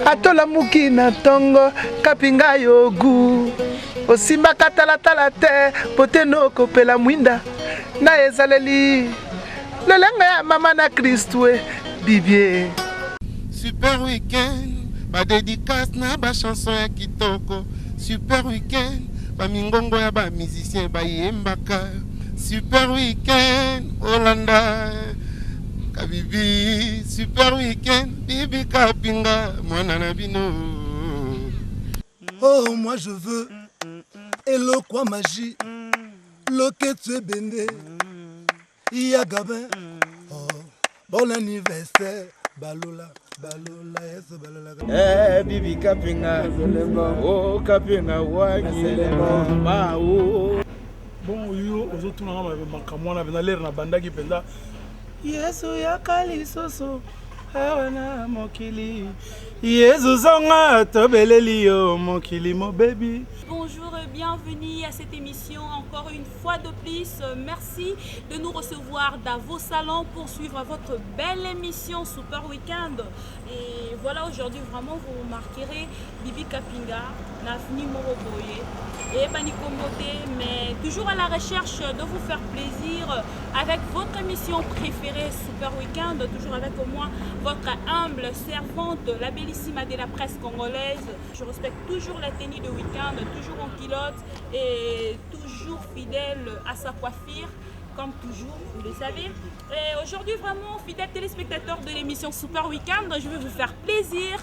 Atolamuki na ntongo kapinga yo gu osimbaka talatala te po te nokopela mwinda na ezaleli lolenge ya mama na kristu e bibie. Super week-end, ba dedicaces na ba chansons ya kitoko. Super week-end, ba mingongo ya ba musiciens bayembaka. Super week-end, olanda Kabibi. Super week-end, Bibi Kapinga, mwana na bino. Oh, moi je veux eloko ya magie loketu ebende ya Gabin. Oh, bon anniversaire balola balola yesu balola. Eh, Bibi Kapinga, oh Kapinga wanyi, mawo. Bon, yo ozotuna nga makambo wana mpenza lere nabandaki mpenza Yesu yaka lisusu awa na mokili Yesu zonga tobeleli yo mokili mobebi. Bonjour et bienvenue à cette émission encore une fois de plus. Merci de nous recevoir dans vos salons pour suivre votre belle émission Super Weekend. Et voilà, aujourd'hui vraiment vous remarquerez Bibi Kapinga, l'avenue Moroboye et Bani Kombote, mais toujours à la recherche de vous faire plaisir avec votre émission préférée Super Weekend, toujours avec moi, votre humble servante, la bellissima de la presse congolaise. Je respecte toujours la tenue de week-end, toujours en culotte et toujours fidèle à sa coiffure, comme toujours, vous le savez. Et aujourd'hui, vraiment, fidèles téléspectateurs de l'émission Super Weekend, je vais vous faire plaisir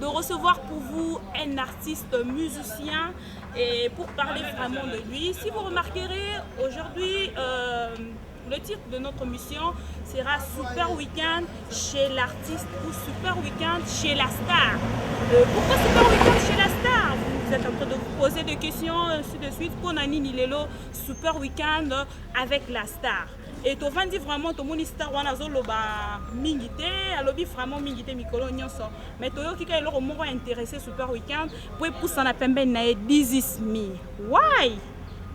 de recevoir pour vous un artiste musicien et pour parler vraiment de lui. Si vous remarquerez, aujourd'hui, le titre de notre mission sera Super Weekend chez l'artiste ou Super Weekend chez la star. Pourquoi Super Weekend chez la star? Vous êtes en train de vous poser des questions, ainsi de suite. Pour Nani Nilelo, Super Weekend avec la star. Et tovandi vraiment tomoni star wana azoloba mingi te, alobi vraiment mingi te mikolo nyonso, mais toyoki kaka eloko moko intéressé Super Weekend po epusana pembeni na ye: "This is me." Why?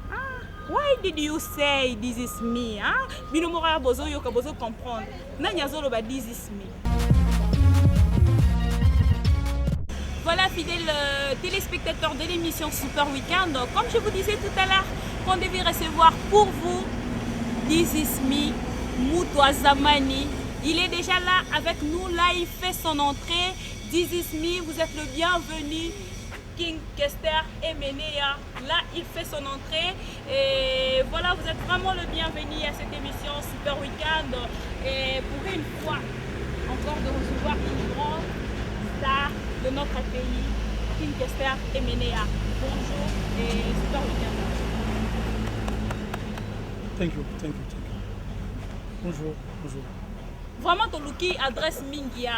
Ah, why did you say "This is me"? Ah, bino moko ya bozoyoka, bozo comprendre nani azoloba "This is me". Voilà, fidèles téléspectateurs de l'émission Super Weekend, comme je vous disais tout à l'heure qu'on devait recevoir pour vous This is me, Moutoua Zamani. Il est déjà là avec nous, là il fait son entrée. This is me, vous êtes le bienvenu. King Kester Emeneya, là il fait son entrée. Et voilà, vous êtes vraiment le bienvenu à cette émission Super Weekend. Et pour une fois, encore de recevoir une grande star de notre pays, King Kester Emeneya. Bonjour et Super Weekend. Thank you, thank you, thank you. Bonjour, bonjour. Vraiment toluki adresse mingi ya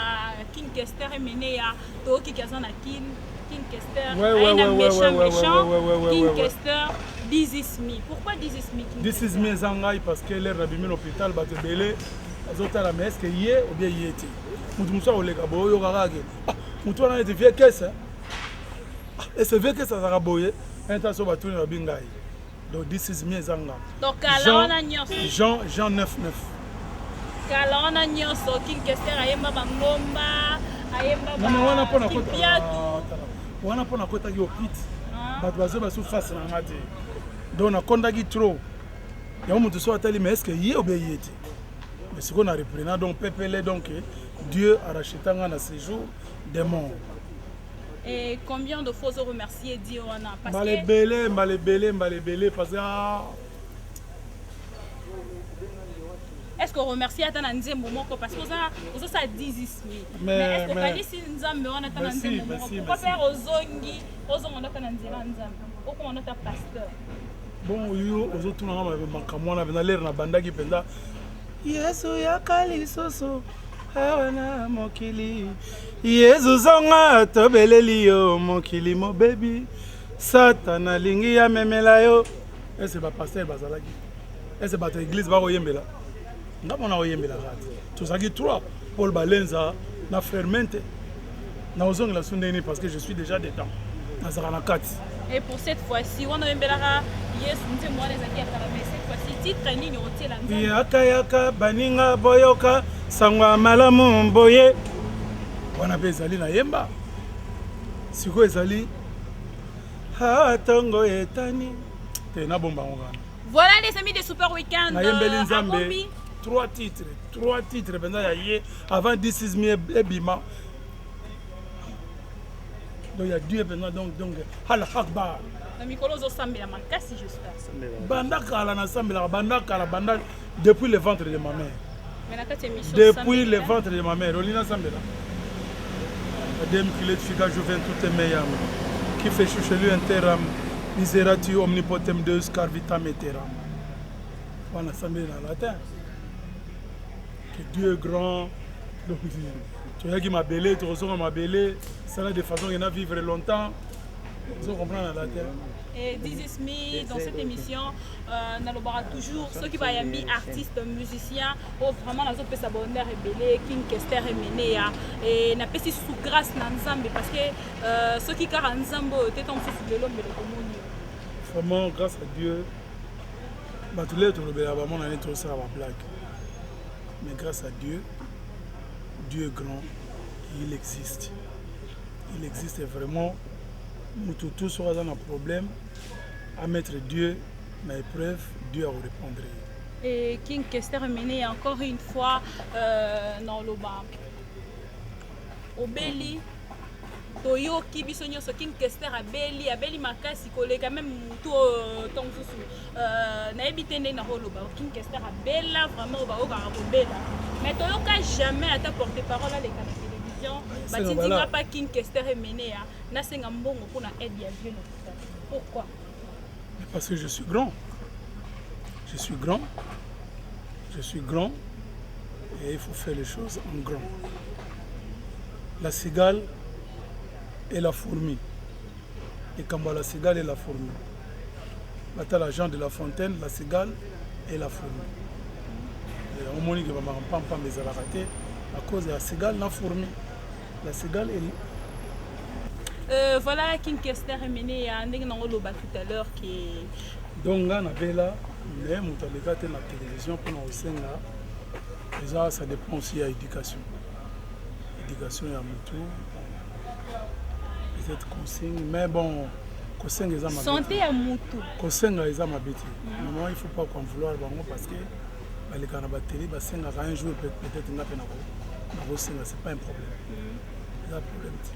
King Kester Emeneya, toyoki aza na Kin. King Kester aye na méchant méchant King Kester. This is me. Pourquoi "This is me", King "This is me" eza ngai parce que l'heure nabimi na hôpital, bato ebele azotala, mais est ce que ye ou bien ye te? Motu mosusu akoleka boye, oyoka kaka ke motu wana neti vieux Kese, ese vieux Kese azalaka boye ta so batuni babi ngai. Donc "This is me" eza nga. Donc kala wana nyonso Jean 9 9. Kala wana nyonso King Kester ayemba bangomba, ayemba wana mpona wana mpo nakotaki hôpital, bato bazoyeba su face na nga te, donc nakondaki trop. Yango moto so atali, mais est ce que ye obe ye te? Mais sikoyo na reprena donc pepele, donc Dieu aracheta nga na séjour des morts. Et combien de fois remercier Dieu wana? Parce mbala ebele, mbala ebele, mbala ebele, parce que ah, Est ce que remercier ata na nzembo moko? Parce que ozosala "This is me", mais est ce que okanisi Nzambe wana ata na nzembo moko? Pourquoi père ozongi, ozonga ata na nzela ya Nzambe, okoma ata pasteur? Bon, yo ozotuna nga makambo wana mpenza lere nabandaki mpenza Yesu yaka lisusu awa na mokili Yesu zonga tobeleli yo mokili mobebi Satana alingi amemela yo. Ese bapasteur bazalaki, ese bato ya église bakoyembela nga mpona koyembela kaka te. Tozalaki trois, Paul Balenza na frère Mente. Nakozongela su ndenge nini? Parce que je suis déjà dedans, nazalaka na kati. Et pour cette fois-ci, wana oyembelaka Yesu nzembo wana ezalaki ya kala, mais cette fois-ci titre nini otiela Nzambe? Yaka yaka baninga, boyoka sango ya malamu boye. Wana mpe ezali nayemba. Sikoyo ezali ha ntongo etani te, nabomba yango kaka. Voilà les amis de Super Weekend. Nayembeli Nzambe trois titres, trois titres mpenza ya ye avant This Is Me ebima. Donc ya Dieu mpenza, donc Allah Akbar. Na mikolo ozosambela makasi, j'espère. Banda kala nasambelaka, banda kala, banda depuis le ventre de ma mère. Mais na kati ya émission Depuis le ventre de ma mère, olingi nasambela. Adem quilet figa juventute meam, qui fait chuchelu interam, miserati omnipotem Deus car vitam aeteram. Wana sambeli na latin. Que Dieu est grand. Donc toyaki mabele, tokozonga mabele, sala de façon ke na vivre longtemps. Ozo comprendre na latin. Et This Is Me, dans cette émission, nalobaka toujours soki bayambi artiste musicien oyo vraiment nazopesa bonheur ebele, King Kester Emeneya. E napesi susu grâce na Nzambe parce que soki kaka Nzambe oyo te, ntango mosusu lelo mbele tomoni yo. Vraiment, grâce à Dieu. Bato lelo tolobelaka, bamona neti tosala bablague, mais grâce à Dieu, Dieu est grand, il existe, il existe vraiment. Moto tout soki aza na problème, amettre Dieu na épreuve, Dieu akorépondre ye. Et King Kester Emeneya, encore une fois, naloba obeli, toyoki biso nyonso King Kester abeli, abeli makasi koleka même motu oyo ntongo mosusu nayebi te ndenge nakoloba. King Kester abela vraiment oyo bayokaka kobela, mais toyoka jamais ata porte parole aleka na télévision, batindinga pa King Kester Emeneya, nasenga mbongo mpona aide ya vieux na. Pourquoi? Parce que je suis grand, je suis grand, je suis grand et il faut faire les choses en grand. La cigale et la fourmi, likambo ya la cigale et la fourmi, batala Jean de La Fontaine, la cigale et la fourmi. Omoni ke bamaka mpampamba ezalaka te à cause ya cigale na fourmi, la cigale et Voilà King Kester Emeneya, ndenge nango loba tout à l'heure ke Donc nga nabela, mais moto aleka te na télévision mpona kosenga. Eza, ça dépend aussi ya éducation, éducation ya motu, peut-être consigne, mais bon, kosenga eza mabe. Santé ya mutu. Kosenga eza mabe te. Normalement, il faut pas qu'en vouloir bango parce que baleka na batélé, basengaka. Un jour peut-être nga mpe nakosenga, c'est pas un problème, eza problème te.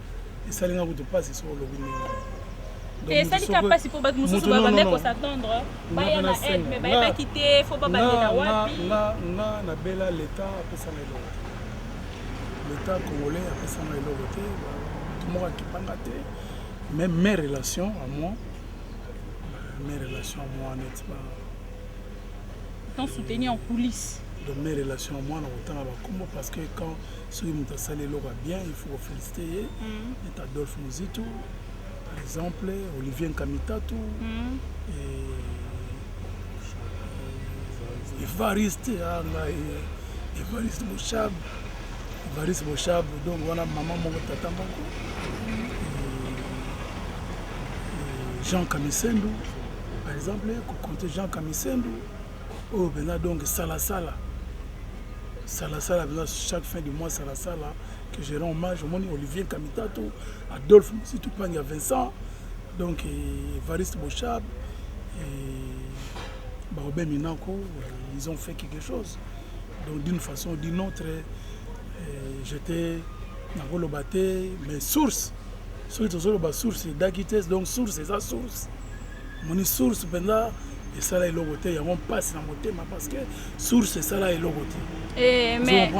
Esalinga kutu mpasi soki olobi ndenge. Esalika mpasi mpo bato mosusu babandaki kos'attendre baya na aide, mais bayebaki te fo babandela wapi. Nga nabela, l'état apesanga eloko te. L'état congolais apesanga eloko te, moto moko akipanga te. Mais mes relations à moi, mes relations à moi neti ba T'ont soutenu en coulisses. Donc mes relations à moi, na kotanga bakombo parce que quand soki moto asali eloko ya bien, il faut koféliciter ye. Neti Adolphe Muzito par exemple, Olivier Nkamitatu et Evariste, ah, ngai Evariste Boshab, Evariste Boshab. Donc wana mama moko, tata moko. Et Jean Kamisendu par exemple, kocompter Jean Kamisendu oyo mpenza, donc salasala, salasala mpenza, chaque fin du mois salasala que je rends hommage. Omoni Olivier Kamitatu, Adolphe Muzito, Pangi ya Vincent, donc Evariste Boshab et Barobin Minako, ils ont fait quelque chose. Donc d'une façon ou d'une autre, j'étais nakoloba te, mais source, soki tozoloba source edaki te. Donc source eza source. Moni source mpenza esala eloko te, yango mpasi na motema parce que source esala eloko te. Mais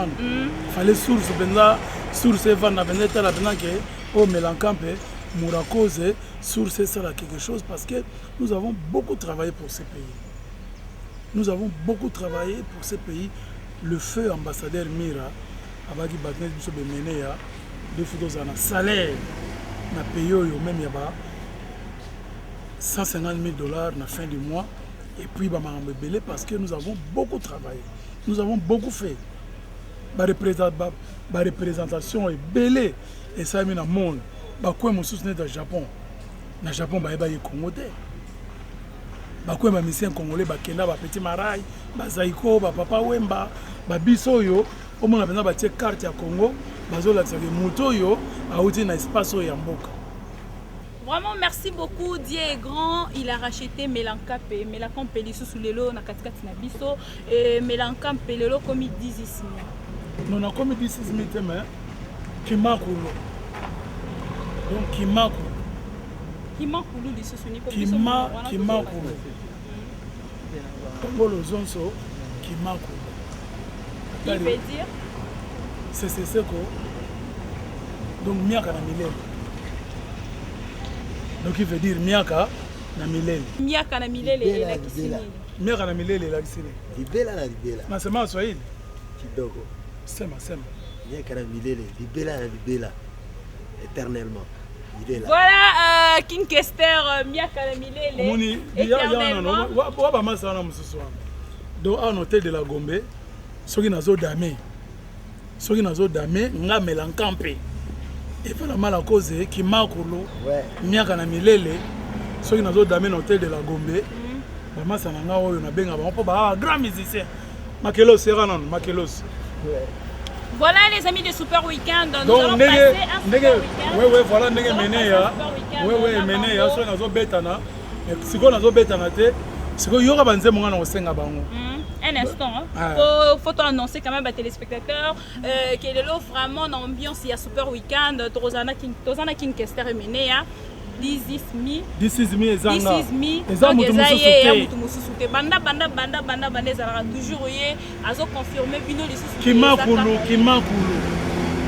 Fallait source mpenza, source evanda mpenza, etala mpenza ke oyo Melankampe Murakoze, source esala quelque chose parce que nous avons beaucoup travaillé pour ce pays, nous avons beaucoup travaillé pour ce pays. Le feu ambassadeur Mira abaki bato neti biso bemene ya nde faut tozala na salaire na pays oyo même ya ba 150 000 $ na fin du mois et puis bamakambo ebele parce que nous avons beaucoup travaillé, nous avons beaucoup fait. Bareprésentation ebele esalemi na monde, bacoin mosusu neti ya Japon. Na Japon bayebaki Congo te. Bacoin bamusicien congolais bakenda, bapetit marai, bazaiko, bapapa Wemba, babiso oyo omona mpenza batie carte ya Congo, bazolakisaka moto oyo awuti na espace oyo ya mboka. Vraiment, merci beaucoup. Dieu est grand. Il a racheté Melanka P. Melanka Mpe lisusu lelo na katikati na biso. Et Melanka Mpe lelo komi 16 000. Non, nakomi 16 000 te, mais kimakulu, donc kimakulu. Kimakulu lisusu ni po biso kima wana. Kimakulu, kongolo zonso kimakulu. Qui veut dire? Seseseko, donc miaka na milele. Donc il veut dire miaka na milele. Miaka na milele. Libela, elakisi libela. nini? Miaka na milele elakisi nini? Libela na libela. Nasema swahili. Kidogo. Sema, sema. Miaka na milele, libela na libela, éternellement, libela. Voilà, King Kester, miaka na milele. Omoni. Éternellement. Wa bamasa wana mosusu wana. Donc awa na hotel de la Gombe, soki nazodame, soki nazodame nga Melanka mpe efalama la cause kimakulu. Miaka na milele, soki nazodame na hotel de la Gombe, bamasa na nga oyo nabenga bango mpo baa grand musicien. Makelos era nano Makelos. Voilà les amis de Super Weekend, nous Donc allons ndenge passer un ndenge super week-end. Wewe, voilà ndenge Nous allons mene passer ya un super week-end wewe na mene ya bango. soki nazobetana, sikoyo nazobetana te, sikoyo yoka banzembo nga na kosenga bango. Un instant, hein. Ah. Faut annoncer quand même à téléspectateurs que lelo vraiment dans l'ambiance, il y a super week-end. Tozana King, Tozana King Kester et Menea, 16 000. 16 000 ezanga. 16 000. Eza Donc, moto eza mosusu ye, ya te. moto mosusu te. Banda banda banda banda banda ezalaka toujours ye azo confirmer bino lisusu te, Kimakulu. eza kaka ye. Kimakulu,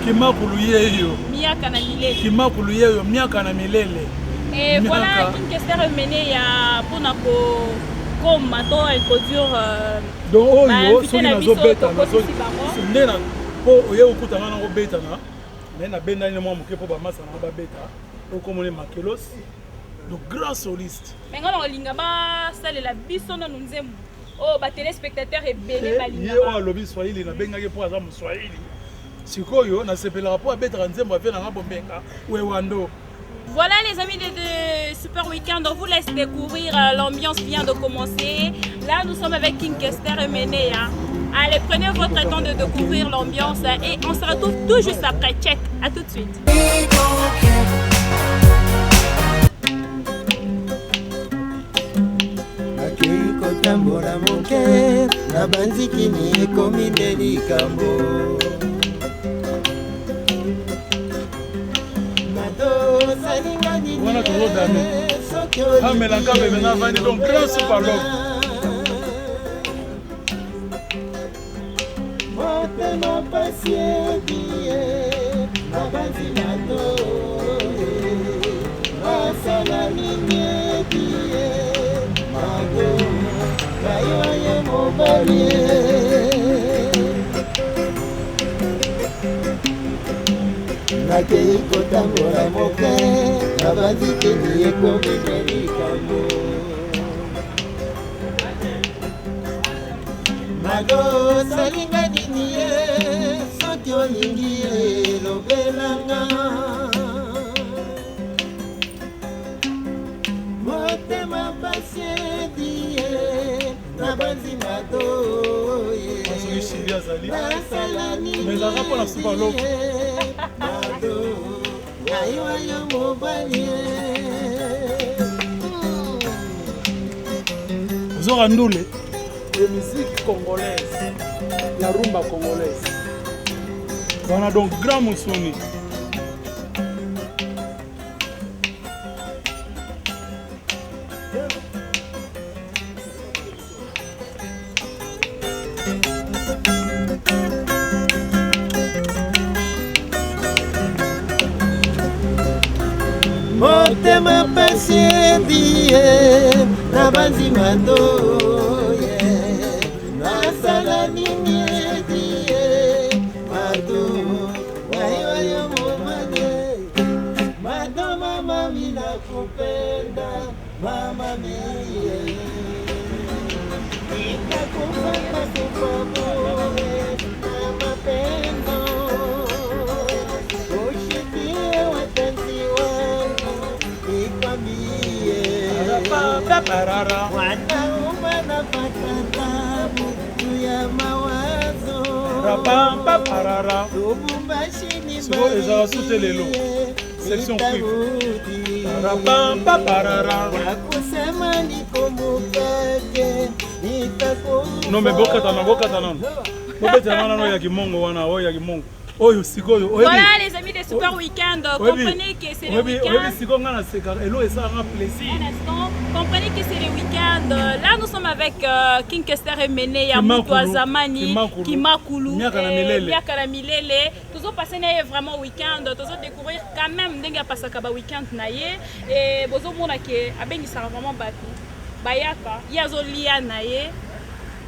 kimakulu yeyo. Miaka na milele. Kimakulu yeyo, miaka na milele. Et Miaka. voilà King Kester Menea mpona kokoma to introduire Donc oyo ba-invité soki na biso, nazobeta tokotisi bango. nde na mpo oye kokutanga na kobetana me nabendani mwa moke mpo bamasa nanga babeta. Okomoni Makelos, le grand soliste. Me nga na kolinga basalela biso nanu nzembo oyo batéléspectateur ebele Ye oyo balingaka. alobi swahili, nabengaki mpo aza moswahili. Sikoyo nasepelaka mpo abetaka nzembo ave nanga bombenga wewando. Voilà les amis de Super Weekend, on vous laisse découvrir, l'ambiance vient de commencer. Là, nous sommes avec King Kester et Menea. Allez, prenez votre temps de découvrir l'ambiance et on se retrouve tout juste après. Check, à tout de suite. Nakei kotambola moke na banzikini, ekomi nde likambo. Nadosalinga nini? Wana tozodame. Soki Amelaka bebe na vandi, donc grand super love. Motema pasi ebie na banzi mato basala nini ebie mato ngai oye mobali. Nakei kotambola moke na banzikini, ekomi nde likambo. Nakosalinga nini ye? Soki olingi elobelanga motema pasi edi ye na banzima to ye. Soki shiri azali. Nasala nini? Mais ezalaka mpona super love. Mado ngai wayo mobali ye. Ozoka ndule de musique congolaise, la rumba congolaise wana, donc grand mosuni. Motema pasi edi ye na banzima to ye, nasala nini edi ye mado ngai oyo mobali mado. Mama mina kupenda mama mie, nitakufa takufa bure na mapendo, ushikie wapenzi wangu nikwambie, wanauma napata tabu juu ya mawazo. Rapampaparara. Lubumbashi ni Sikoyo ezalaka su te lelo. Section Nitarudi. Parapampa, parara. Nakusema nikumbukeke, nitakufa. Non mais bokata na bokata nano. Bobetela nano ya kimongo wana oyo ya kimongo. Oyo sikoyo oyebi. Voilà les amis des Super Weekend, Oyebi- comprenez que c'est le oyebi week-end. oyebi sikoyo nga nasekaka eloko esalanga plaisir. Un instant, comprenez que c'est le week-end. Là, nous sommes avec King Kester Emene, Yamutu Kimakulu. Azamani, Kimakulu. Kimakulu, Miaka na eh, Milele. Miaka na Milele. Toujours passer na ye vraiment week-end, toujours découvrir quand même ndenge apasaka ba week-end na ye. Et bozomona ke abengisaka vraiment bato bayaka, ye azolia na ye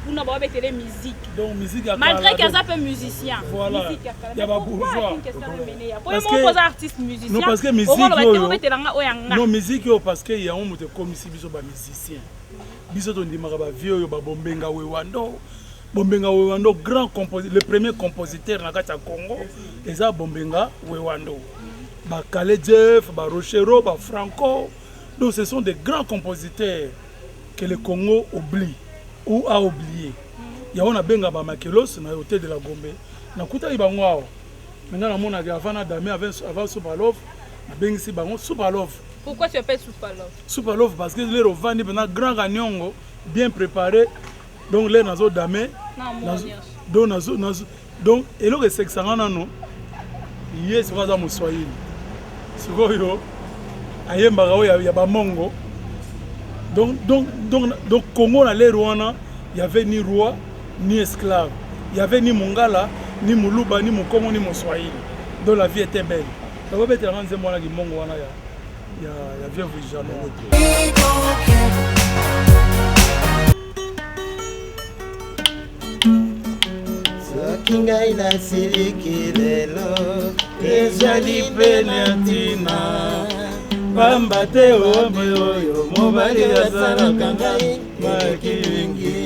kuna baobetele musique. Donc musique ya Malgré kala, qu'aza donc- mpe musicien. Voilà. Musique ya kala. Ya Mais ba pourquoi bourgeois. King Kester Emene ya? Po ye Parce moko que- oza artiste musicien. Non, parce que musique Okoloba te oyo- obetelanga oyo ya nga. Non, musique oyo parce que yango moto ekomisi biso bamusicien. Biso tondimaka bavie oyo babombenga wewando. Bombenga Wewando, grand le premier compositeur na kati ya Congo, eza Bombenga Wewando. Ba Kale Jeff, ba Rochero, ba Franco. Donc ce sont des grands compositeurs que le Congo oublie ou a oublié. Yango nabenga ba Makelos na hôtel de la Gombe. Nakutaki bango awa. Maintenant namonaki avant na dame avant avant Super Love, nabengisi bango Super Love. Pourquoi tu appelles Super Love? Super Love parce que lero ovandi mpena grand kaniongo bien préparé. Donc lero nazo dame. Na amour nyonso. Donc nazo nazo donc eloko esekisanga nano ye sikoyo aza moswahili. Sikoyo ayembaka oyo ya bamongo. Donc Congo na lero wana, il y avait ni roi ni esclave. Il y avait ni Mongala, ni Muluba, ni Mukongo, ni Moswahili. Donc la vie était belle. Donc babetelanga nzembo wana kimongo wana ya vieux Vijano. Soki ngai nasiliki lelo, ezali mpe na ntina pamba te ombe oyo mobali asalaka ngai maki mingi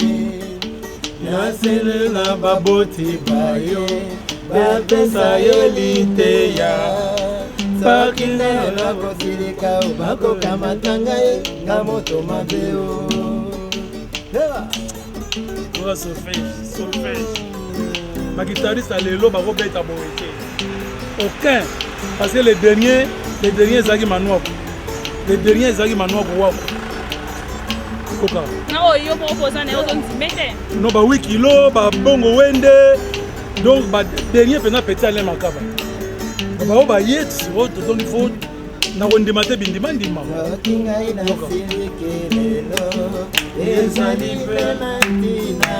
naselela baboti bayo bapesa yo liteya. Soki ngai nakosilika, bakokamata ngai nga moto mabe o. Oza solfège, solfège. Baguitariste ya lelo bakobeta boye te. Aucun. Parce que le dernier ezalaki Manuaku. Le dernier ezalaki Manuaku wako. Koka. Na oyo yo moko oza na ye ozondime te. Non, ba 8 kilos, ba bongo wende. Donc ba dernier mpenza petit Alain Makaba. Ba oyo baye sikoyo, donc il faut nakondima te bindima ndima. Soki ngai nasiliki lelo, ezali mpe na ntina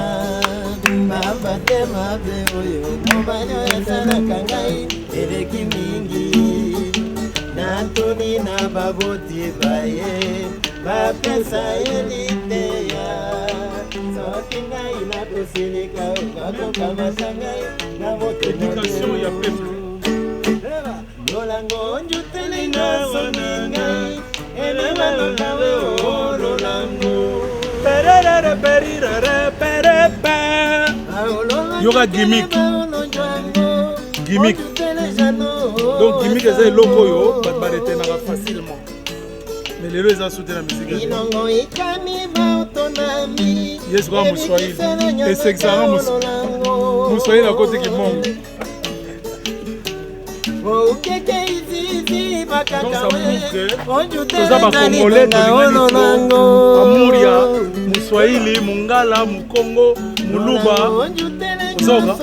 pamba te mabe oyo mobali oyo asalaka ngai eleki mingi. Natuni na baboti baye bapesa ye liteya. Soki ngai nakosilika, bakokamata ngai na moto. Éducation ya peuple. Lolango onjuteli nasoni ngai elemalolawe o lolango. Pererere, perirere, perepe. Yoka gimmick. Gimmick. Donc gimmick eza eloko oyo bato baretenaka facilement. Mais lelo eza su te na musique. Inongo ikami baotonami. Ye sikoyo moswahili. Esekisaka moswahili akoti kimongo. Okeke izizi. Donc ça prouve que toza bacongolais, tolingani trop amour ya moswahili, mongala, mokongo, moluba. Ozoka.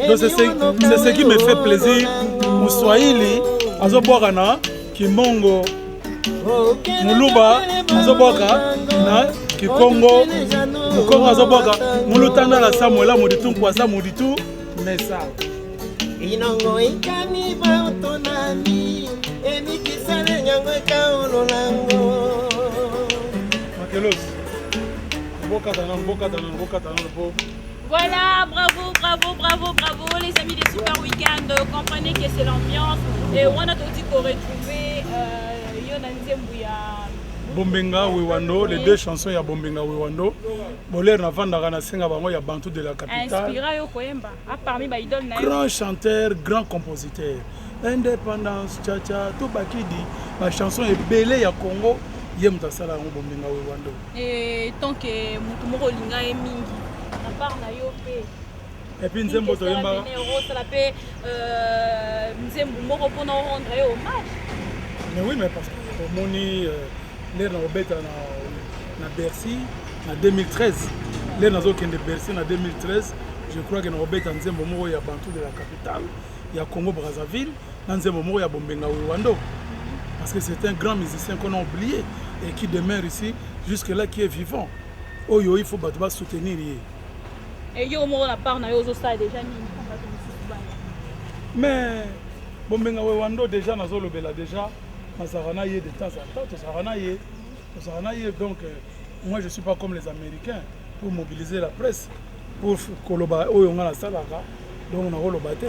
Donc c'est ce qui me fait plaisir. Moswahili azobwaka na kimongo, moluba azobwaka na kikongo, mokongo azobwaka molutandala samuela moditu nkwasa moditu mesa. Inongo ikami baotonami emikisale nyango ekaololango. Makelos, bokata nano, bokata nano, bokata nano po. Voilà, bravo, bravo, bravo, bravo, les amis des Super Weekend. Comprenez que c'est l'ambiance. Et on a tout dit qu'on retrouver Yona Nzembu ya Bombenga Wewando, les deux chansons ya Bombenga Wewando. Boler navandaka nasenga bango ya Bantu de la capitale. Inspira yo koyemba. A parmi ba idole na yo. Grand chanteur, grand compositeur. Indépendance, cha-cha, Tobakidi, ba chanson ebele ya Congo, ye moto asala yango, Bombenga Wewando. Et tant que mutu moko olinga ye mingi, na part na yo mpe. Et puis nzembo toyembaka. Osala mpe euh, nzembo moko mpona orendre ye hommage. Mais oui, mais parce que omoni euh, lere na kobeta na, na Bercy na 2013 lere nazokende Bercy na 2013 je crois que nakobeta nzembo moko ya Bantu de la capitale ya Congo Brazzaville na nzembo moko ya Bombenga Wewando parce que c'est un grand musicien qu'on a oublié et qui demeure ici jusque là qui est vivant oyo il faut bato ba soutenir ye. Et yo moko na part na yo ozosala déjà nini mpo bato mosusu baya? Mais Bombenga Wewando déjà nazolobela déjà nazalaka na ye de temps en temps tozalaka na ye tozalaka na ye donc euh, moi je suis pas comme les américains pour mobiliser la presse pour koloba oyo nga nasalaka donc nakoloba te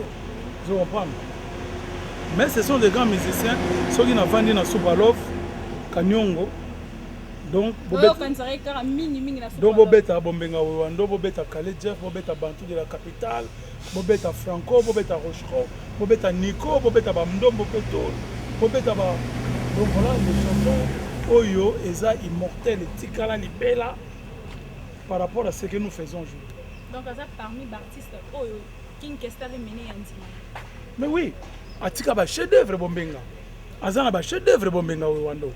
ozo comprendre mais ce sont des grands musiciens soki navandi na Subalov Kanyongo donc donc bobeta Bombenga Wewando bobeta Kale Jeff bobeta Bantu de la capitale bobeta Franco bobeta Rochero bobeta Nico bobeta Bamdombo Peto bobeta ba donc voilà les chansons oyo eza immortel etikala libela par rapport à ce que nous faisons aujourd'hui. Donc aza parmi ba artistes oyo King Kester Emene ya ndima. Mais oui, atika ba chef d'œuvre Bombenga. Aza na ba chef d'œuvre Bombenga Wewando.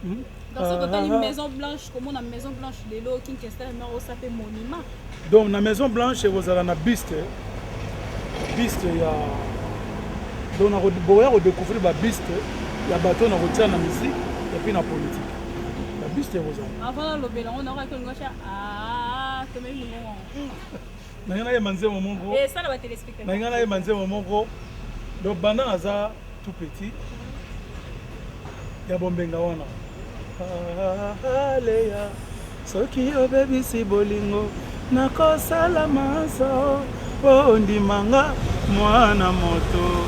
Hmm? Donc soki otali ah, ah. Maison Blanche, komona Maison Blanche lelo King Kester Emene osa pe monument. Donc na Maison Blanche ekozala na buste buste ya donc boya kodécouvrir ba buste ya bato na kotia na musique et puis na politique. Ba buste ekozala. Avant nalobela yango naokaki olingo tya ah, tomemi mongongo. Na ngai nayemba nzembo moko. Eh, sala ba téléspectateurs. Na ngai nayemba nzembo moko. Donc banda naza tout petit ya Bombenga wana. Aleya soki obebisi bolingo nakosala manso po ondima nga mwana moto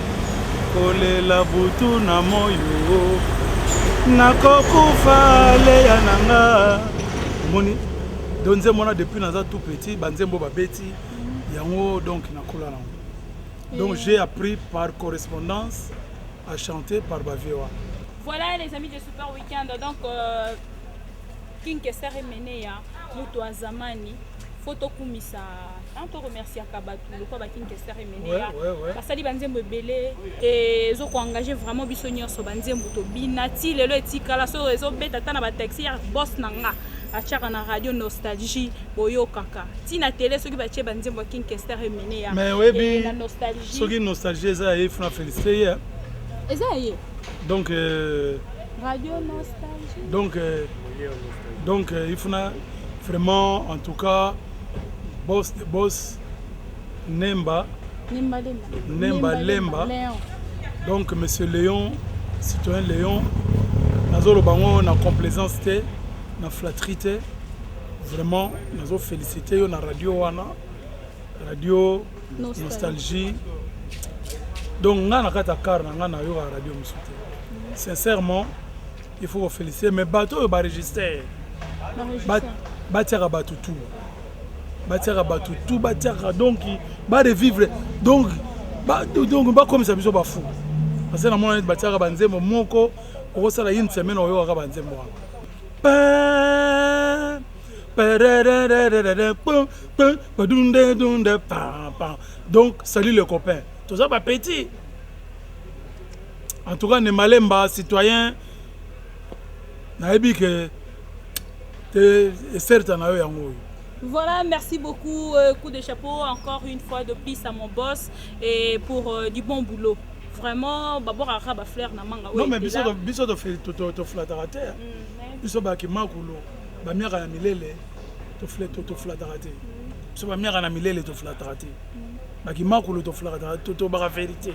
kolela butu na moyo nakokufa leya na nga omoni donc nzembo wana depuis naza tout petit banzembo babeti yango donc nakola nango donc j'ai appris par correspondance à chanter par bavieux wana. Voilà les amis de Super Weekend donc euh, King Kester Emeneya moto ya zamani faut tokumisa hein, toremerciaka bato lokola ba King Kester Emeneya ouais, ouais, ouais. basali banzembo ebele ezo koengage vraiment biso nyonso banzembo tobina ti lelo etikala so ezobeta ata na bataxi ya boss na nga atiaka na radio nostalgie boyokaka ti na tele soki batie banzembo ya King Kester Emeneya mais oyebi na nostalgie soki nostalgie eza ya ye funa félicité ye eza ya ye donc euh, radio nostalgie donc euh, donc euh, il faut na vraiment en tout cas boss de boss Nemba Nemba Lemba Nemba Lemba Léon. Donc monsieur Léon citoyen Léon nazoloba yango na complaisance te na flatterie te vraiment nazo féliciter yo na radio wana radio nostalgie, nostalgie. Donc nga na kati ya car na nga nayoka radio mosusu te sincèrement il faut koféliciter mais bato oyo baregistre batiaka bato tout batiaka bato tout batiaka donc barevivre donc donc bakomisa biso bafu parce que namona neti batiaka banzembo moko okosala une semaine oyokaka banzembo wana donc salut le copain toza ba petit en tout cas ne malemba citoyen nayebi ke te eserta na yo yango oyo. Voilà, merci beaucoup. Euh, coup de chapeau encore une fois de plus à mon boss et pour euh, du bon boulot. Vraiment, d'abord à ba fleur na manga. Non mais biso biso to to to flattera te. Mm, biso ba ki makulo, ba miaka ya milele to to to flattera te. Biso ba miaka na milele to flattera te. Mm. Ba ki makulo to flattera to to ba vérité.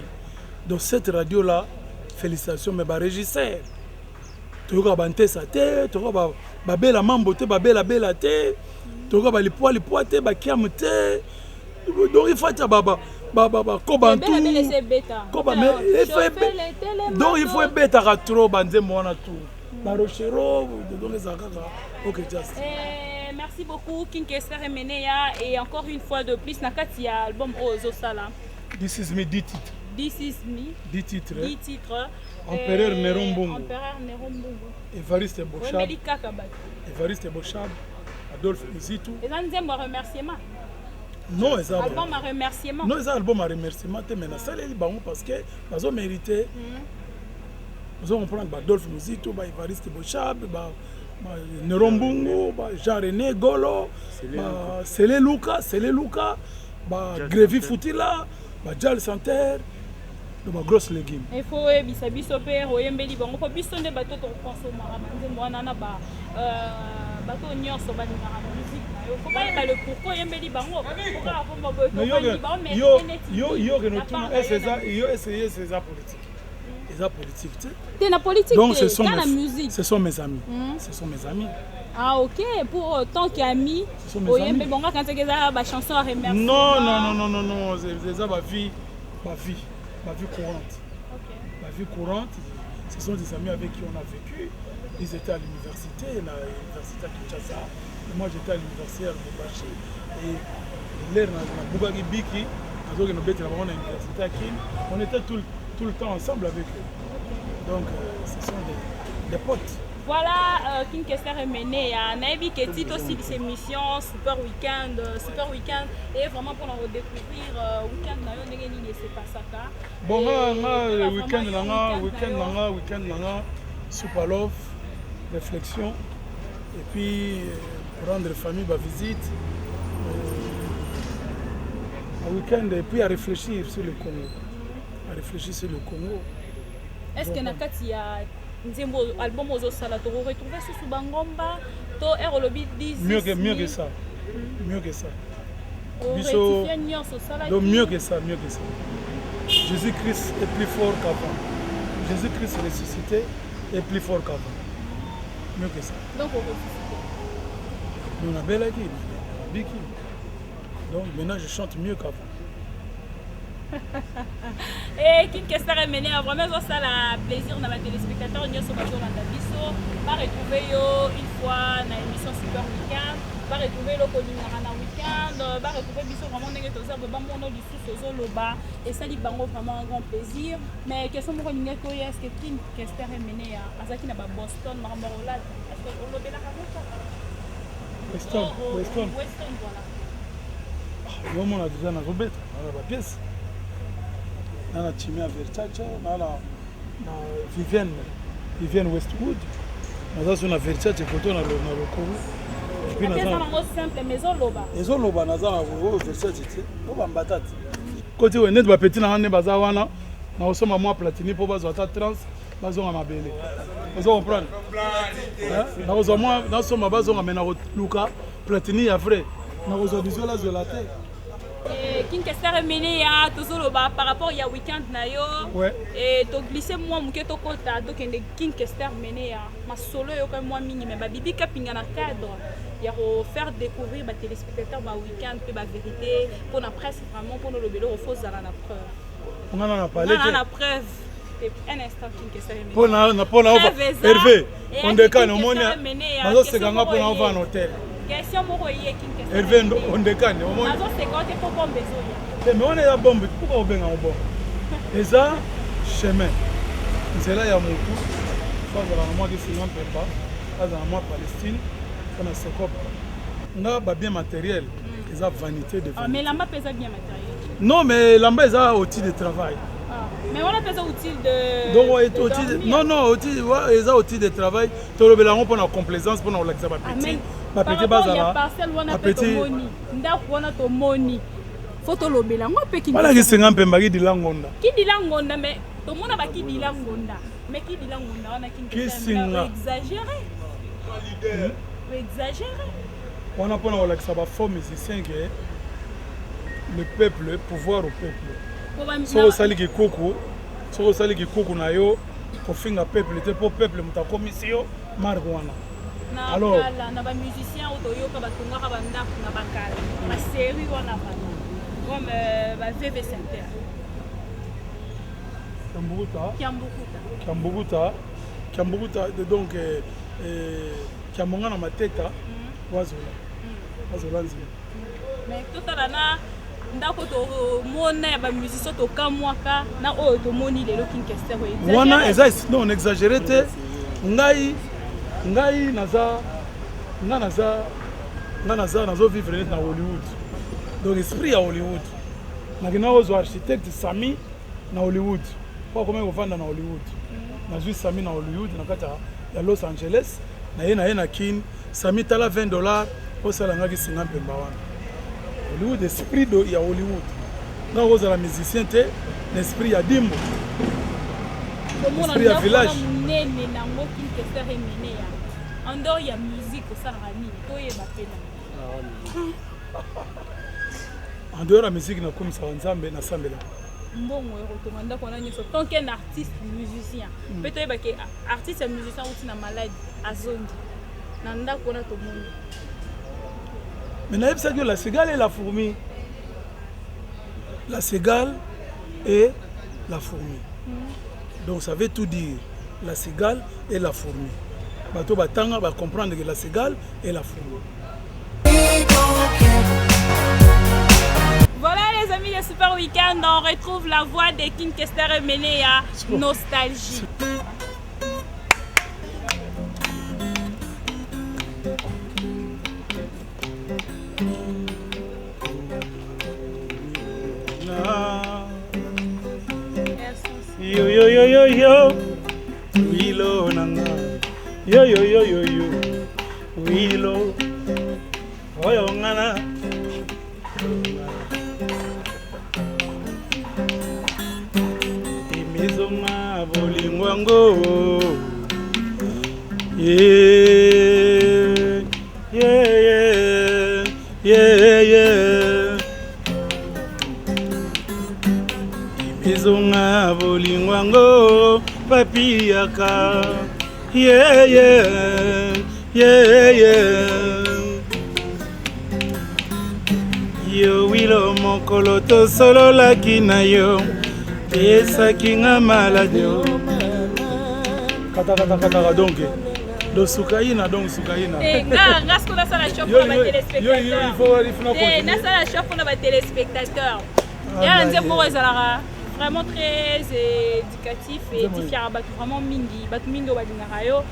Donc cette radio là, félicitations mais ba régisseur. Toyoka ba ntesa te, toyoka ba babela mambo te, babela bela te. Toyoka ba lipwa lipwa te, ba kiam te. Donc il faut être ba ba ba ba ba kobantu. Koba mais il faut donc il faut ebetaka trop ba nzembo wana tout. Ba rochero donc ezala kaka OK just. Eh, merci beaucoup King Kester Emeneya et encore une fois de plus na kati ya album oyo ozosala. This is me 10 titres. This is me 10 titres. 10 titres. Empereur eh, Néron Mbongo. Empereur Néron Mbongo. Evariste Boshab. Oyembeli kaka bato. Evariste Boshab, Adolphe Muzitu. Eza nzembo ya remerciement. Non, eza album à remerciement. Non, eza album à remerciement te, mais nasaleli bango parce que bazo mérité. Ozo comprendre, ba Adolphe Muzito, ba Evariste Boshab, ba Nero Mbungu, ba Jean René Golo, ba Sele Luka, Sele Luka, ba Grevi Futila, ba Jal Santer, ba grosse légume. Il faut oyebisa biso mpe oyembeli bango mpo biso nde bato tokonsomaka banzembo wana na ba bato nyonso balingaka musique na yo, faut bayeba le pourquoi oyembeli bango. Okaka komba boye tofandi bao. Yo ke notuna ese eza yo ese ese eza politique, eza politique te. Te, na politique. Donc ce sont mes, na musique. Ce sont mes amis, ce sont mes amis. Ah ok, pour tant qu'ami oyembe bongo, akanisaki eza bachanson ya remerciement. Non, non, non, non, non, non, eza bavie, bavie, bavie courante. La vie courante, ce sont des amis avec qui on a vécu. Ils étaient à l'université, l'université à Kinshasa. Et moi, j'étais à l'université à Lubumbashi. Et l'air na Bugaki Biki, na l'université à Kin, on était tout le temps ensemble avec eux. Donc, ce sont des potes. Voilà, King Kester Emeneya. Nayebi ke ti tosilisa émission Super Weekend, Super Weekend et vraiment pour nous redécouvrir week-end na yo, ndenge nini esepasaka? Bon, nga nga week-end na nga, week-end na nga, week-end na nga, super love, réflexion et puis rendre famille ba visite un week-end et puis à réfléchir sur le Congo, à réfléchir sur le Congo. Est-ce que na kati ya nzembo, album ozosala, tokoretrouve susu bangomba to ere olobi 10? Mieux que ça, mieux que ça. Biso nyonso osalaki. Donc mieux que ça, mieux que ça. Jésus-Christ est plus fort qu'avant. Jésus-Christ ressuscité est plus fort qu'avant. Mieux que ça. Donc oressuscité. Nous, on a belaki, biki. Donc maintenant, je chante mieux qu'avant. E King Kester Emeneya, vraiment ezosala plaisir na batéléspectateur nyonso bazolanda biso, baretrouve yo une fois na émission Super Weekend, baretrouve eloko olingaka na weekend, baretrouve biso vraiment ndenge toza boye, bamona lisusu ozoloba, esali bango vraiment un grand plaisir. Mais question moko olingaki oyo: est ce que King Kester Emeneya azalaki na baboston, makambo ya kolata, est ce que olobelaka ngo kaka? Weston, Weston. Weston, voilà. Yomona déjà nazobeta na bapièce na na chimia Versace, na Vivienne, Vivienne Westwood, naza so na Versace koto na lokolo. Nango simple mais ezoloba. Ezoloba. Naza na oyo Versace te, po bambata te koti oyo neti bapeti na nga nde baza wana, nakosomba mwa Platini mpo bazwa ata trans, bazonga mabele. Ozo comprendre, nakozwa mwa nasomba bazonga, me nakoluka Platini ya vrai, nakozwa bizwelazwela te. King Kester Emeneya, tozoloba par rapport ya weekend na yo. Ouais. Toglisse mwa moke, tokɔta, tokende. King Kester Emeneya, masolo eyokami mwa mingi, me babibi kapinga na cadre ya kofaire découvrir batéléspectateur ba weekend mpe bavérité mpona presse, vraiment mpona oloba eloko, faut ozala na preuve. Nga na pale na te. Na preuve. Un instant, King Kester. Mpona Hervé Ondekani, omoni bazoseka nga mpona ova na hotel. Question moko eye, King Kester. Hervé Ondekani, omoni. Azoseka te mpo bombe ezoya. Te, me wana eza bombe. Pourquoi obenga ngo bombe? Eza chemin, nzela ya motu fo azala na mwa kisinga mpemba, azala na mwa Palestine mpona sekope. Nga babien matériel eza vanité de Ah, mais elamba mpe eza bien matériel. Non, mais elamba eza outil de travail. Ah, mais wana mpe eza outil de Donc de outil dormir. Non, non, outil eza outil de travail. Tolobela yango mpona complaisance, mpona kolakisa bapeti, bapeti bazala parcelle wana mpe. Bapeti. Tomoni ndako wana, tomoni, fo tolobela yango mpe. Wana kisinga mpemba, kidila ngonda. Kidila ngonda, mais tomona bakidila ngonda, mais kidila ngonda wana. Kisinga. Exagéré, exagéré. Wana mpona kolakisa bafaux musicien ke le peuple, pouvoir au peuple. Soki osali kikuku, soki osali kikuku na yo, kofinga peuple te, mpo peuple moto akomisi yo marque wana. Na Alors- kala, na bamusicien oyo toyoka batongaka bandako na bakala, basérie wana bana comme bavv center. Kiambukuta. Kiambukuta. Kiambukuta, Kiambukuta, donc Kiambonga na Mateta, wazola, wazola nzima. Mais totala na ndako tomona ya bamusicien, tokamwaka na oyo tomoni lelo, King Kester. Wana eza non, exagéré te. Ngai naza, nga naza, nga naza nazovivre neti na Hollywood. Donc esprit ya Hollywood. Nakenda kozwa architecte Sami na Hollywood. Po akomaki kovanda na Hollywood. Nazwi Sami na Hollywood na kati ya Los Angeles. Naye na ye na Kin. Sami tala 20 dollars osala ngaki singa mpemba wana. Hollywood esprit do ya Hollywood. Nga kozala musicien te na esprit ya Dimbo. Esprit ya village. Munene nango King Kester Emeneya. En dehors ya musique osalaka nini? Toyeba pe na. En dehors ya musique nakumisaka Nzambe nasambelaka. Mbongo ya kotonga ndako wana nyonso tant qu'un artiste musicien mpe toyeba ke artiste ya musicien auti na maladi azongi na ndako wana tomoni. Mais nayebisaki yo la cigale et la fourmi. La cigale et la fourmi. Donc ça veut tout dire. La cigale et la fourmi. Bato batanga ba comprendre que la cigale et la fourmi. Voilà les amis de Super Weekend, on retrouve la voix de King Kester Emeneya, Nostalgie. Yo yo yo yo yo Wilo nanga Yo yo yo yo yo Wilo Oyo ngana Emizonga bolingo yango Yeah yeah yeah yeah yeah Emizonga bolingo yango papiyaka yeah yeah yeah yeah Yo wilo mokolo tosololaki na yo esaki nga maladi kata kata kata donc do sukaina donc sukaina Eh, nga nga sikoyo nasala choix mpona Yo, yo, yo, yo, il faut- il faut na batelespectateur continuer. nasala choix mpona batelespectateur Ah, ya na bah, nzembo moko eh. ezalaka vraiment très éducatif Nzembo édifiaka bato vraiment mingi bato mingi oyo balingaka yo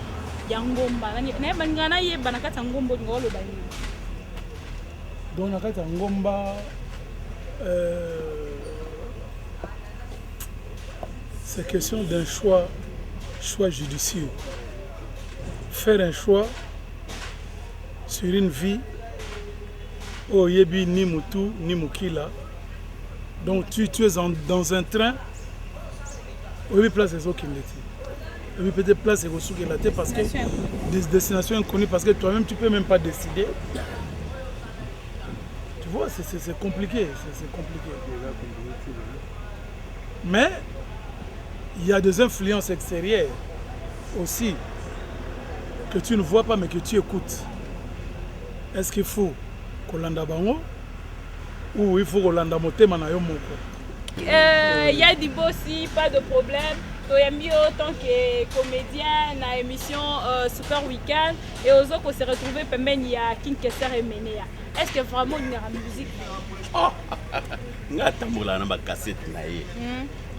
ya ngomba balingaka nayeba na kati ya ngomba olinga oloba nini. Donc na kati ya ngomba c'est question d'un choix, choix judicieux. Faire un choix sur une vie oyo oyebi ni mutu ni mokila. Donc tu es dans un train oyebi place ezokende te, oyebi peut-être place ekosukela te parce que des destinations inconnues, parce que toi-même tu peux même pas décider. Tu vois, c'est compliqué, c'est compliqué. Mais il y a des influences extérieures aussi que tu ne vois pas mais que tu écoutes. Est-ce qu'il faut kolanda bango ou il faut kolanda motema na yo moko? Ya Dibo aussi, pas de problème. Toyambi yo tant que comédien na émission Super Weekend et aux autres se retrouver pembeni ya King Kester Emeneya. Est-ce que vraiment il y a la musique? Oh! Nga tambola na ba cassette na ye.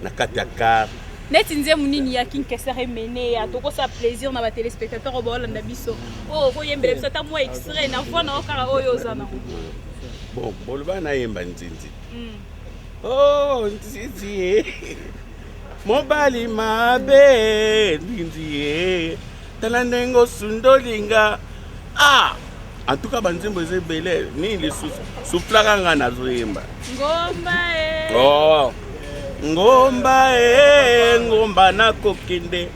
Na kati ya car. Neti nzembo nini ya King Kester Emeneya tokosa plaisir na ba téléspectateurs oyo baolanda biso. Oh, koyembela biso ata mwa extrait na voix na yo kaka oyo oza nango. Bon, boloba nayemba nzinzi. Oh, nzinzi ye. Mobali mabe nzinzi ye. Tala ndenge osundolinga. Ah! En tout cas, banzembo eza ebele. Nini lisusu? Soufflaka nga nazoyemba. Ngomba e. Oh. Ngomba e, ngomba nakokende.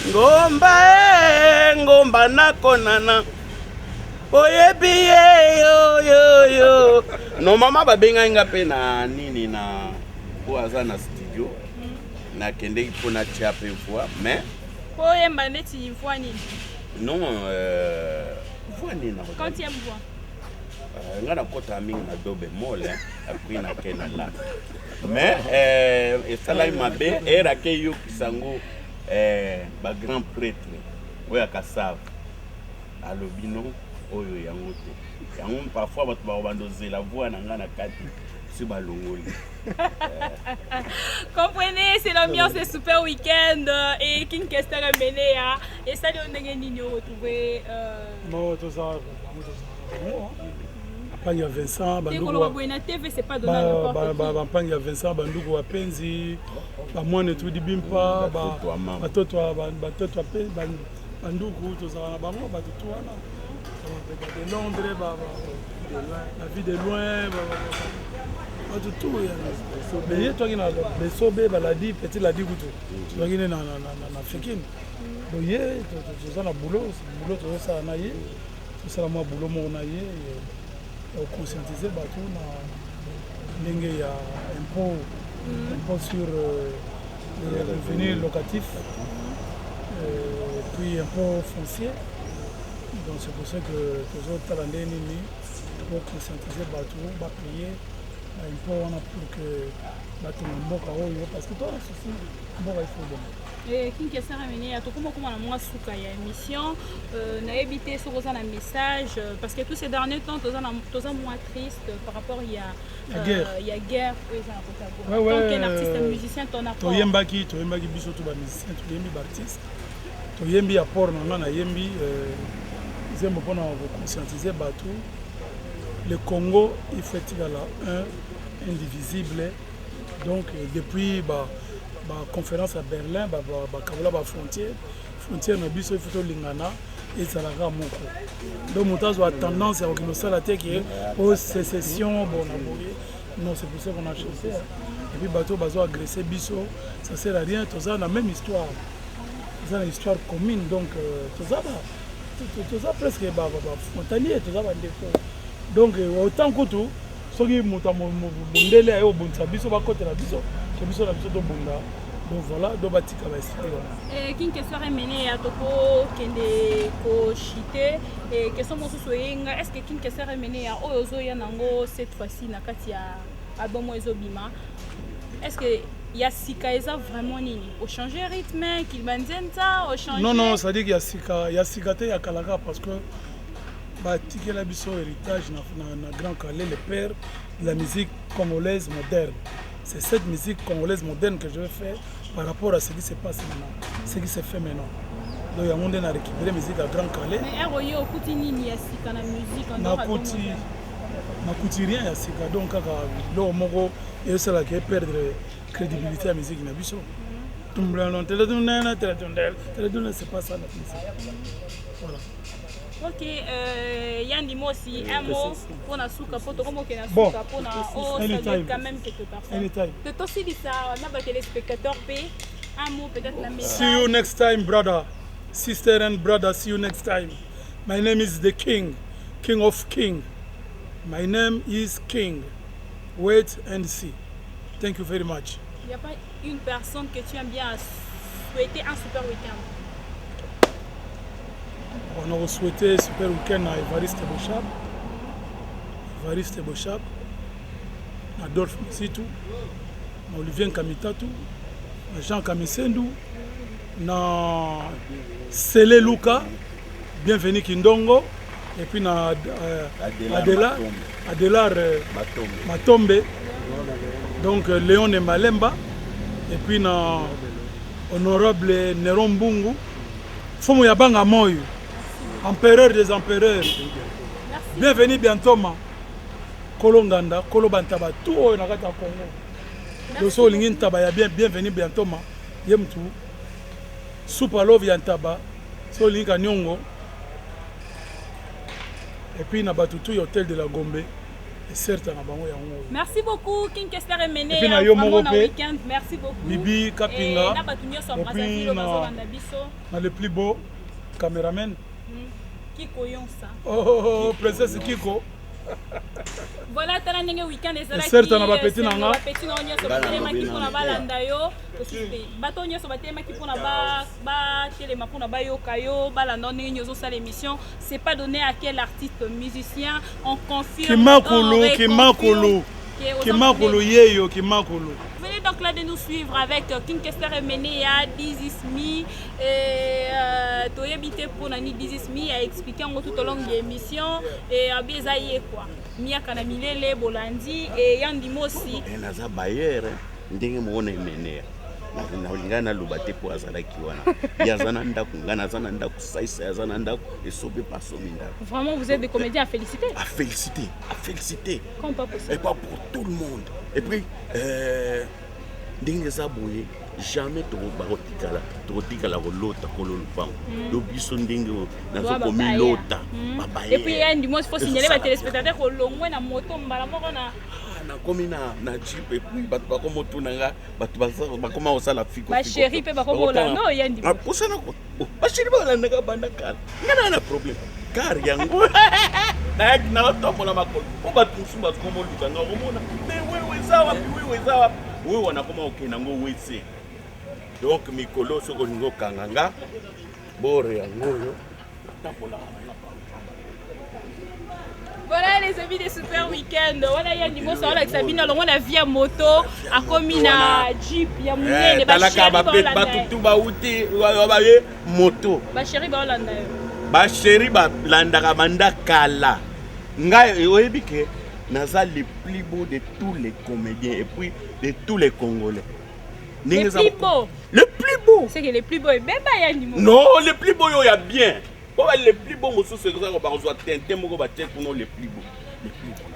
Ngomba e, ngomba nakonana. Oyebi ye yo yo yo. No mama babengai nga pe na nini na oyo aza na studio. Nakendeki mpo natia pe voix mais Po oyemba neti voix nini? Non, voix nini na Quantième voix. Nga nakota mingi na do bémol, hein, après nake na la. Mais esalaki mabe erake yokisa yango ba grand prêtre oyo akasava alobi non oyo yango te. Yango parfois bato bakobanda ozela voix na nga na kati si balongoli. Comprenez, c'est l'ambiance des super week-end et King Kester Emeneya. Et ça, on est nini retrouver Non, tout ça, tout ça, hein. Bampangi ya Vincent bampangi ya Vincent Banduku Wapenzi, bamwana etudi bimpa, batoto batoto banduku tozala na bango, bato tu wana de Londres, la vie de loin, bato tu mais ye twaki na besobe baladi petit ladi kutu tozwaki ne na fekini. Donc ye toza na boulot, boulot tozosala na ye, tosala mwa boulot moko na ye ya koconscientiser bato na ndenge ya impôt sur le revenu locatif, puis impôt foncier. Donc c'est pour ça que tozotala ndenge nini tokoconscientiser bato bapaye impôt wana pour que batonga mboka oyo, parce que toza souci mboka il faut bongo. King Kester Emeneya, tokoma koma na mwa suka ya émission. Nayebi te soki oza na message, parce que tous ces derniers temps toza mwa triste par rapport ya guerre, ya guerre oyo eza na kota. Ouais, ouais, qu'un artiste musicien, ton apport? Toyembaki biso to bamusicien, toyembi, baartiste toyembi apport na nga. Nayembi nzembo mpona koconscientiser bato: le Congo, il faut etikala un, indivisible. Donc depuis ba baconférence ya Berlin, bakabola bafrontière, frontière na biso, il faut tolingana, ezalaka moko. Donc moto azwa tendance ya kokende osala te ke o sécession bon na boye, non. C'est pour ça qu'on a chanté. Et puis bato bazo agresse biso, ça sert à rien. Toza na même histoire, toza na histoire commune. Donc toza presque bafrontalier, toza bandeko. Donc autant kutu soki moto ya mondele aye kobundisa biso, bakotela biso ke biso na biso tobunda. Donc voilà, donc batika baesprit wana. King Kester Emeneya, tokokende koshite. Question mosusu eyenga: est ce que King Kester Emeneya oyo ozoya nango cette fois-ci na kati ya album oyo ezobima, est ce que ya sika eza vraiment nini? Ochange rythme kilibanzenza, ochange? Non, c'est à dire ya sika, ya sika te, ya kalaka, parce que batikela biso héritage na Grand Kallé, le père de la musique congolaise moderne. C'est cette musique congolaise moderne que je vais faire par rapport à ce qui se passe maintenant, ce qui se fait maintenant. Donc yango nde na récupéré musique ya Grand Kallé. Mais ero ye okuti nini ya sika na musique? Nakuti rien ya sika. Donc kaka biloko moko esalaka eperdre crédibilité ya musique na biso. C'est pas ça notre musique, voilà. Ok, Yandi Mosi, un mot pour na suka, po tokomoke na suka pour na oh saluer quand même quelques personnes. Anytime. Tosilisa na ba téléspectateurs pe un mot, peut-être na message. See you next time, brother, sister and brother. See you next time. My name is the King, King of King. My name is King. Wait and see. Thank you very much. Il n'y a pas une personne que tu aimes bien souhaiter un super week-end? On a souhaité super week-end à Evariste Boshab, Evariste Boshab, Adolphe Muzito, na Olivier Kamitatu, na Jean Kamisendu, na Sele Luka, Bienvenu Kindongo, et puis na Adela, Adelar Matombe, donc Léon Malemba, et puis na honorable Néron Mbungu, Fumu ya Banga Moyo, empereur des empereurs. Bienvenue bientôt ma. Kolo Nganda, Kolo Bantaba, tout oyo na kati ya Congo. Doso olingi ntaba ya bien, bienvenue bientôt ma. Ye mutu super love ya ntaba, so olingi kaniongo. Et puis na bato tout ya hôtel de la Gombe, certes na bango yango. Merci beaucoup King Kester Emeneya. Et puis na yo moko pe. Week-end. Merci beaucoup. Bibi Kapinga. Et na bato nyonso ya Brazzaville bazolanda biso. Na le plus beau caméraman. Kiko Yonsa. Oh, princesse Kiko. Voilà, tala ndenge week-end ezalaki. Certes na bapeti na nga. Bapeti na nyonso batelemaki mpona balanda yo. Bato nyonso batelemaki mpona batelema mpona bayoka yo, balanda ndenge nyonso ozosala émission. C'est pas donné à quel artiste musicien on confirme. Kimakulu, Kimakulu. Kimakulu yeyo, Kimakulu. Venez donc là de nous suivre avec King Kester Emeneya, Dizismi et toyebi te mpona ni Dizismi a expliqué yango tout au long de l'émission et abi eza ye quoi. Miaka na milele bolandi et Yandi Mosi. Naza bayere ndenge moko na Emeneya. Nalingai naloba te mpo azalaki wana. Ye aza na ndako, ngai naza na ndako, Saisa aza na ndako, Esobe mpe asomi ndako. Vraiment, vous êtes des comédiens à féliciter. À féliciter, à féliciter. Comme pas possible. Et pas pour tout le monde. Et puis, ndenge eza boye, jamais bakotikala, tokotikala kolota kolo lopango. Yo biso ndenge oyo nazokomilota. Et puis Yandi Mosi, faut signaler ba téléspectateurs kolongwe na moto mbala moko na Nakomi na jeep. Et puis bato bakoma otuna nga, bato bakoma kosala fiko. Bachéri mpe bakoma olanda oyo Yandi. Posana, bachéri balandaka banda kala. Nga na problème car yango nayaki naotambola makolo, mpo bato mosusu bakoma oluka nga, okomona mais wewe eza wapi, wewe eza wapi, wewe nakoma kokende yango wese. Donc mikolo soki olingi okanga nga, bore yango oyo tambolaka nanga. Voilà les amis des Super Week-end. Voilà Yandi Mosi alakisa bino alongo na via moto, akomi na jeep ya monene. Talaka bato tu bauti baye moto. Bachéri baolanda yo. Bachéri balandaka banda kala. Ngai oyebi ke naza le plus beau de tous les comédiens et puis de tous les Congolais. Le plus beau. Le plus beau. C'est que le plus beau ebeba Yandi Mosi. Non, le plus beau oyo ya bien. Po ba le plus beau mosusu ezaka bakozwa tente moko batie kuna. Le plus beau, le plus beau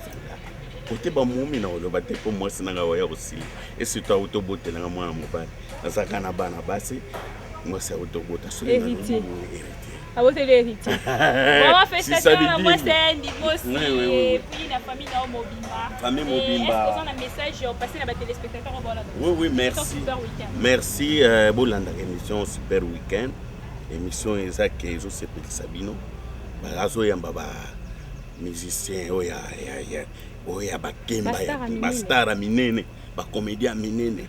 kote bamomi na koloba te, mpo mwasi nanga waya kosila esurtout auti obotelanga mwana mobali. Nazalaka na bana basi, mwasi auti obota. Héritier. Aboteli héritier. Vraiment, félicitations na mwasi ya Yandi Mosi et puis na famille na yo mobimba. Famille mobimba. Est-ce que oza na message opasser na batéléspectateur oyo bolanda? Oui, merci. Super Week-end. Merci, bolandaka émission Super Week-end. Émission eza ke ezosepelisa bino. Azoyamba ba musicien oyo oyo ya bakemba, bastar ya minene, bacomédien ya minene.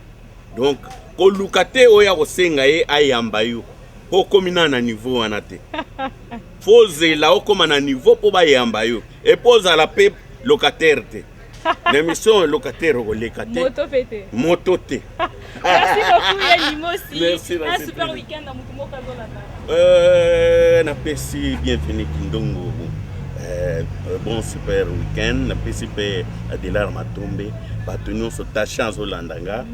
Donc koluka te oyo akosenga ye ayamba yo, mpo okomi nana na niveau wana te. Fo ozela okóma na niveau mpo bayamba yo. Epo ozala mpe locataire te na émission. Locataire okoleka te. Moto pe te. Moto te. Merci beaucoup Yandi Mosi. Merci. Un super week-end na motu moko azolanda. Napesi Bienvenu Kindongo bon super week-end. Napesi mpe Adelar Matombe, bato nyonso tachan azolanda nga,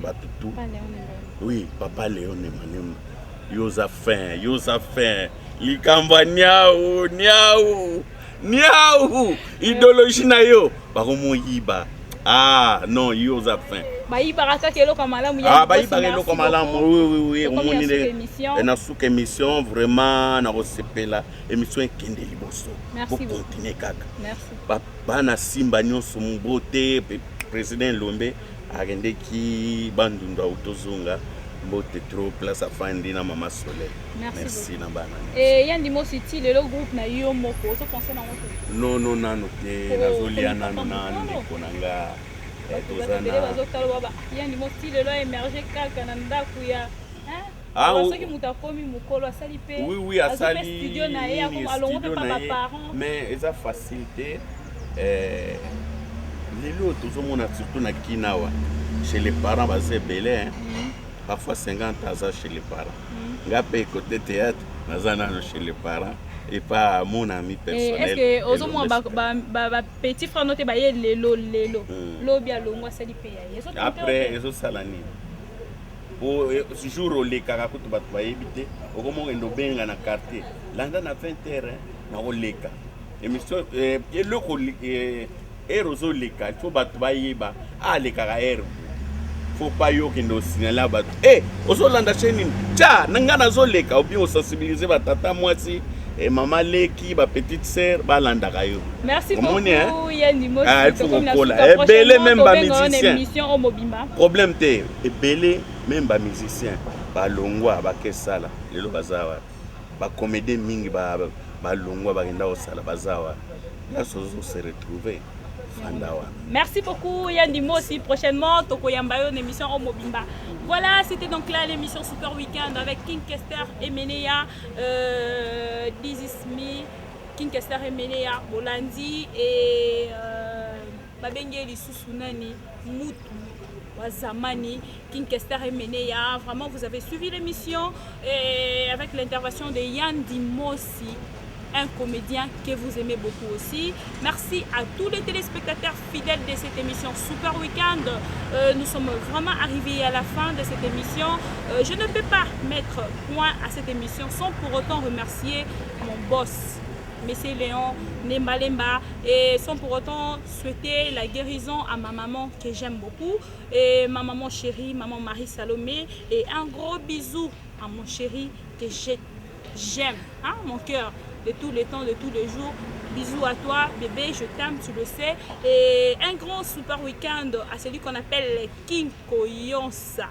bato tu. Oui, papa Léon Emanemba, yo oza fin, yo oza fin. Likambo ya niau niau niau, idéologie na yo bakomoyiba. Ah non, yo oza fin. Bayibaka kaka eloko ya malamu. Ah, bayibaka eloko ya malamu. Oui, omoni na suka émission, vraiment nakosepela émission ekende liboso. Bokontinue kaka. Bana Simba nyonso mbote. Président Lombe akendeki Bandundu, autozonga, mbote trop place afandi na mama Soleil. Merci na bana. Yandi Mosi, ti lelo groupe na yo moko ozopense nango te? Non, nano te. Nazolia nano na ndeko na nga. Toza bazotala Yandi Mosi ti lelo émerge kaka na ndako ya soki moto akomi mokolo asali mpe. Oui, asali studio na ye, alongo mpe pa baparent. Mais eza facile te. Lelo tozomona surtout na kina awa, chez les parents baza ebele, parfois 50 aza chez les parents. Nga mpe côté théâtre naza nano chez les parents et pas mon ami personnel. Est-ce que ozomona bapetit frère no te baye lelo lelo, lobi alongo asali mpe ya ye? Après ezosala nini? Po jour olekaka kutu bato bayebi te. Okomokende obenga na quartier, landa na 20 heures nakoleka émission. Eloko heure ozoleka, il faut bato bayeba alekaka heure. Faut pas yo okende osignale bato e ozolanda chaîne nini, tia na ngai nazoleka, ou bien osensibilize batata mwasi, mama leki, bapetite sœur balandaka yo. Merci beaucoup Yandi Mosi. Ah, il faut kokola ebele, même bamusicien. Émission au mobimba. Problème te, ebele même bamusicien balongwa bakesala lelo baza wapi? Bacomédien mingi balongwa bakenda kosala, baza wapi? Place ozo se retrouver, fanda wana. Merci beaucoup Yandi Mosi. Prochainement tokoyamba yo na émission au mobimba. Voilà, c'était donc là l'émission Super Weekend avec King Kester Emeneya, This is me, King Kester Emeneya Bolandi et babengi lisusu nani, mutu wa zamani, King Kester Emeneya. Vraiment, vous avez suivi l'émission et avec l'intervention de Yandi Mosi. un comédien que vous aimez beaucoup aussi. Merci à tous les téléspectateurs fidèles de cette émission Super Weekend. Euh, nous sommes vraiment arrivés à la fin de cette émission. Euh, je ne peux pas mettre point à cette émission sans pour autant remercier mon boss, Monsieur Léon Nembalemba, et sans pour autant souhaiter la guérison à ma maman que j'aime beaucoup, et ma maman chérie, maman Marie Salomé, et un gros bisou à mon chéri que j'aime, hein, mon cœur, de tous les temps, de tous les jours. Bisous à toi, bébé, je t'aime, tu le sais. Et un grand super week-end à celui qu'on appelle King Koyonsa.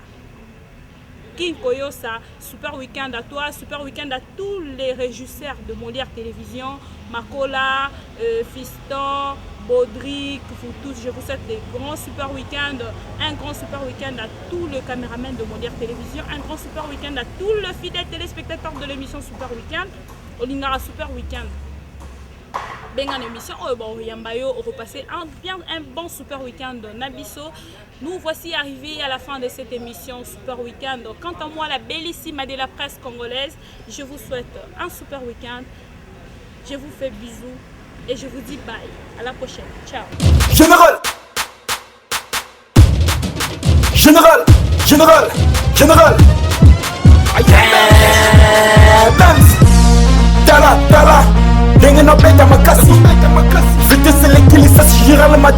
King Koyosa, super week-end à toi, super week-end à tous les régisseurs de Molière Télévision, Makola, euh, Fiston, Baudric, vous tous, je vous souhaite des grands super week-ends, un grand super week-end à tous les caméramans de Molière Télévision, un grand super week-end à tous les fidèles téléspectateurs de l'émission Super Week-end, Olingara Super Week-end. Benga émission oyo baoyamba yo okopasser un bien un bon super week-end na biso. Nous voici arrivés à la fin de cette émission Super Week-end. Quant à moi, la bellissime de la presse congolaise, je vous souhaite un super week-end. Je vous fais bisous et je vous dis bye. À la prochaine. Ciao. Général Général Général Général.